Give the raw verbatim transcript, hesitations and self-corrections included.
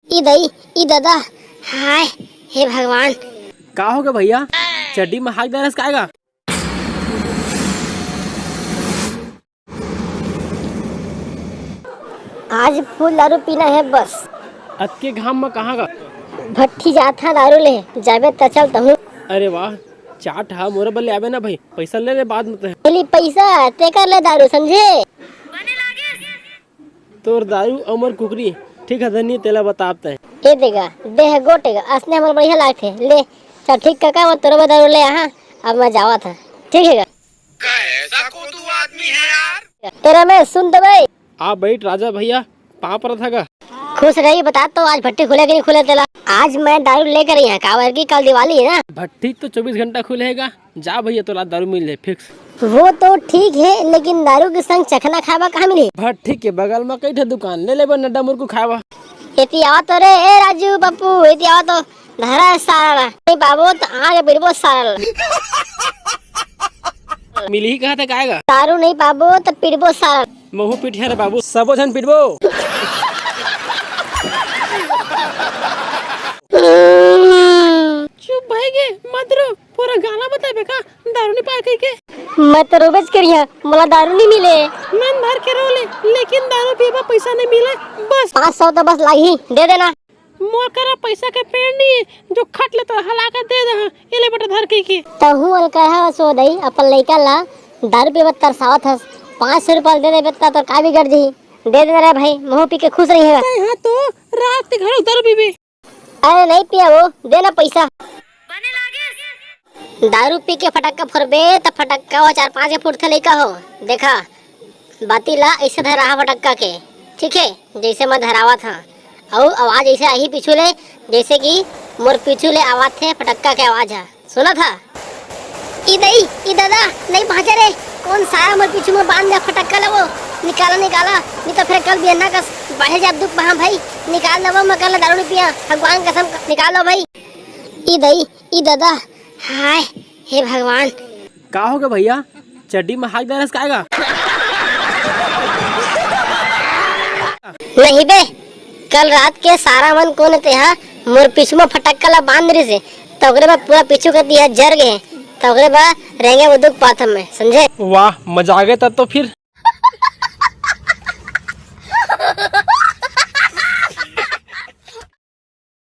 ई दई, ई ददा, हाय, हे भगवान। का होगे भैया, चड्डी में हाथ डालस काय गा? आज फुल दारू पीना हे बस। अतके घाम में कहाँ गा? भट्ठी जात हा दारू ले, जाबे त चल तहूँ। अरे वाह, चाट हा मोरे बर ले आबे ना भाई, पैसा ले ले बाद में तैं। ले पैसा, तेकर ले दारू, समझे? तोर दारू अउ मोर कुकरी, ठीक हे धनी, तेला बताब तैं। ए दे गा, दे हा गोटे गा, असने हमर बढ़िया लागथे। ले, चल ठीक कका, मैं तोरे बर दारू ले आहा, अब मैं जावत हा, ठीक हे गा? कैसा कोदू आदमी है यार। ए रमेश, सुन तो बे। आ बइठ राजा भैया, पाँव परत हा गा। खुश रही, बता तो आज भट्टी खुले कि नहीं खुले तेला? आज मैं दारू लेकर आई हूँ, काबर कि कल दिवाली है ना। भट्टी तो चौबीस घंटा खुले हे गा, जा भैया, तोला दारू मिल जाही fix। वो तो ठीक हे, लेकिन दारू के संग चखना खाबा कहाँ मिलही? भट्टी के बगल में कई ठे दुकान, ले लेबे नड्डा मुरकू खाबा। एती आवा तो रे, ए राजू, पप्पू, एती आवा तो। धरा हे सारा ला, नहीं पाबो त आगे पिटबो सारा ला। मिलही कहा था काय गा? दारू नहीं पाबो त पिटबो सारा ला। महू पिटिया रे बाबू, सबो झन पिटबो। चुप भाई गे, मत रो, पूरा गाना बताबे का, दारू नहीं पाए कही के? मैं तो रोबेच करिया, मोला दारू नहीं मिले। मन भर के रो ले, लेकिन दारू पीबा पैसा नहीं मिले, बस। पाँच सौ तो बस लागही, दे देना। मोर करा पैसा के पेड़ नहीं है, जो खट ले तो हला के दे दे, हाँ, ये ले बेटा धर के के। तहूँ अलकरहा सो दई, अपन लइका ला दारू पीबत तरसावत हस। पाँच सौ रुपया दे देबे त तोर का बिगड़ जही? दे देना रे भाई, महू पी के खुश रही है। हाँ तो रात के घरो दारू पीबे। अरे नहीं पिया वो, दे ना पैसा। दारू पी के फटक्का फोड़बे त फटक्का वो चार पाँच के फुटथे लइका हो। देखा, बाती ला ऐसे धराहा फटक्का के, ठीक है, जैसे मैं धरावत हाँ। अउ आवाज ऐसे आही पीछू ले, जैसे कि मोर पीछू ले आवत हे फटक्का के आवाज हा। सुनत हा? ई दई, ई दादा, नहीं भांचा रे, कौन सारा मोर पीछू में बांध दे फटक्का ला वो। निकाला, निकाला, नहीं तो फिर कल बिहन्ना कस बाढ़े जाब दुख बहा भाई। निकाल ना वो, मैं कल दारू नहीं पिया, भगवान कसम, निकाल लो भाई। ई दई, ई दादा, हाय, हे भगवान। का होगे भैया, चड्डी में हाथ डालस काय गा? नहीं बे, कल रात के सारा मन कोन हे तेहा मोर पीछू में फटक्का ला बांध रिस हे, त ओकरे बाद पूरा पीछू के दिया जर गे हे, त ओकरे बाद रेंगे वो दुख पात हमें, समझे? वाह, मजा आ गया तब तो फिर।